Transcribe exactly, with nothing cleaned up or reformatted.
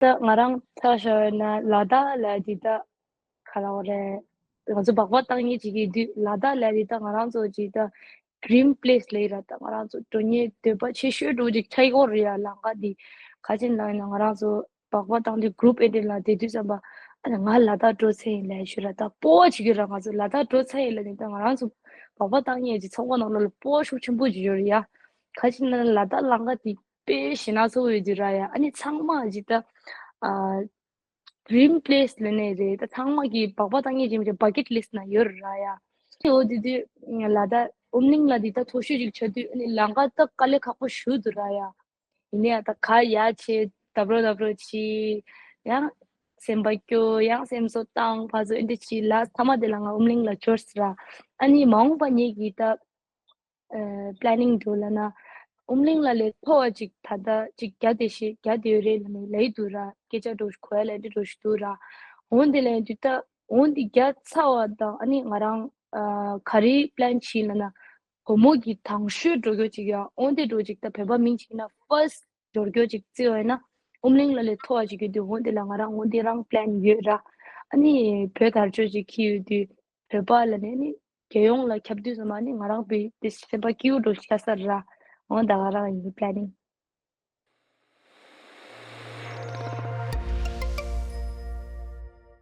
ད་ང་རང་ཆ་བཞག་ན་ལ་དྭགས་ལ་འདི་ད་ག་ལ་བ་རེད། ང་ཚོ་སྦག་སྦག་བཏང་ཡས་ཅིག་གི་དུས་ལ་དྭགས་ལ་འདི་ད་ང་རང་ཚོ་ཅིག་ད་ཌི་རིམ་པི་ལེ་སི་ལ་ཡིན་ར། ད་ང་རང་ཚོ་འགྲོ་ཉེ་འདོད་པ་ཆེ་ཤོས་འགྲོ་ཅིག་ཆ་ཡོད་རེད་ཡ། ལམ་ཁ་འདི་ག་ཅིག་ལ་ཡིན་ན་ང་རང་ཚོ་སྦག་སྦག་བཏང་དུས་གུ་རུབ་ཨེ་ཌི་ལ་དེ་དུས་ཙམ་པ་ཨ་ནི་ང་ལ་དྭགས་འགྲོ་ཚེ་ཡིན་ལས་ཞུ་ར། ད་སྤོ་བ་ཅིག་ཡོད་ར། ང་ཚོ་ལ་དྭགས་འགྲོ་ཚེ་ཡིན་ལ་ནི་ད་ང་རང་ཚོ་སྦག་སྦག་བཏང་ཉེ་ཅིག་ཚོགས་པ་ནང་ལོགས་ལ་སྤོ་བ་ཤུགས་ཆེན་པོ་ཅིག་ཡོད་རེད་ཡ། ག་ཅིག་ན་ལ་དྭགས་ལམ་ཁ་དེ་དཔེ་ཞེ་ན་ཚོ་ཡོད་དུས་ར་ཡ། ཨ་ནི་ཚང་མ་ཅིག་ད་ཨ་ཌི་རིམ་པི་ལེ་སི་ལ་ནས་རེད། ད་ཚང་མ་གི་སྦག་སྦག་བཏང་ངེས་ཅིག་བ་ཀེ་ཊི་ལི་སི་ཊི་ན་ཡོད་ར་ཡ། དེ་འོ་དེ་དུས་ལ་དྭགས་ཨོམ་གླིང་ལ་འདི་ད་མཐོ་ཤོས་ཅིག་ཆགས་དུས་ཨ་ནི་ལམ་ཁ་ད་དཀའ་ལས་ཁག་པོ་ཞུ་དུས་ར་ཡ། ཡིན་ནའི་ད་ག་ཡ་ཆེ་དབ་རོ་དབ་རོ་ཆི་ཡང་སེམས་པ་སྐྱོ་ཡང་སེམས་གསོ་བཏང་ཕ་ཚོ་ཨེ་འདྲ་ཆི་ལ་ཚང་མ་དེ་ལ་ང་ཨོམ་གླིང་ལ་འབྱོར་སི་ར། ཨ་ནི་མ་འོངས་པ་ངེད་ཀྱི་ད་པི་ལེ་ནིང་འགྲོ་ལ་ན་ཨོམ་གླིང་ལ་ལས་མཐོ་བ་ཅིག་ད་ལྟ་ཅིག་རྒྱ་དེ་ཤེས་རྒྱ་དེ་ཡོད་རེད་ལ་ནི་ལའི་དུ་ར་སྐད་ཆ་འགྲོ་ཞིག་གོ་ཡ་ལ་འདི་འགྲོ་ཞིག་དུ་ར། འོན་དེ་ལ་ཡང་དུས་ད་འོན་དེ་རྒྱ་ཚ་བ་དང་ཨ་ནི་ང་རང་ག་རེ་པི་ལེན་བྱིན་ལ་ན་བུ་མོ་གི་དང་ཤོས་འགྲོ་རྒྱུ་ཅིག་ཡ། འོན་དེ་འགྲོ་ཅིག་ད་བོད་པ་མིང་ཅིག་ན་ཕར་སི་ཊི་འགྲོ་རྒྱུ་ཅིག་བརྩི་བ་ཡིན་ན་ཨོམ་གླིང་ལ་ལས་མཐོ་བ་ཅིག་ཡོད་དུས་འོན་དེ་ལ་ང་རང་འོན་དེ་རང་པི་ལེན་ཡོད་ར། ཨ་ནི་བོད་དར་ལྕོག་ཅིག་འཁྱེར་ཡོད་དུས་བོད་པ་ལ་ནི་ནི་རྒྱལ་ཡོངས་ལ་ཁྱབ་དུས་ཙམ་པ་ནི་ང་རང་བོད་དེ་སེམས་པ་སྐྱིད་པོ་འགྲོ་ཤ་ས་ར། འོན་ད་ག་རང་ཡིན་པི་ལེ་ནིང་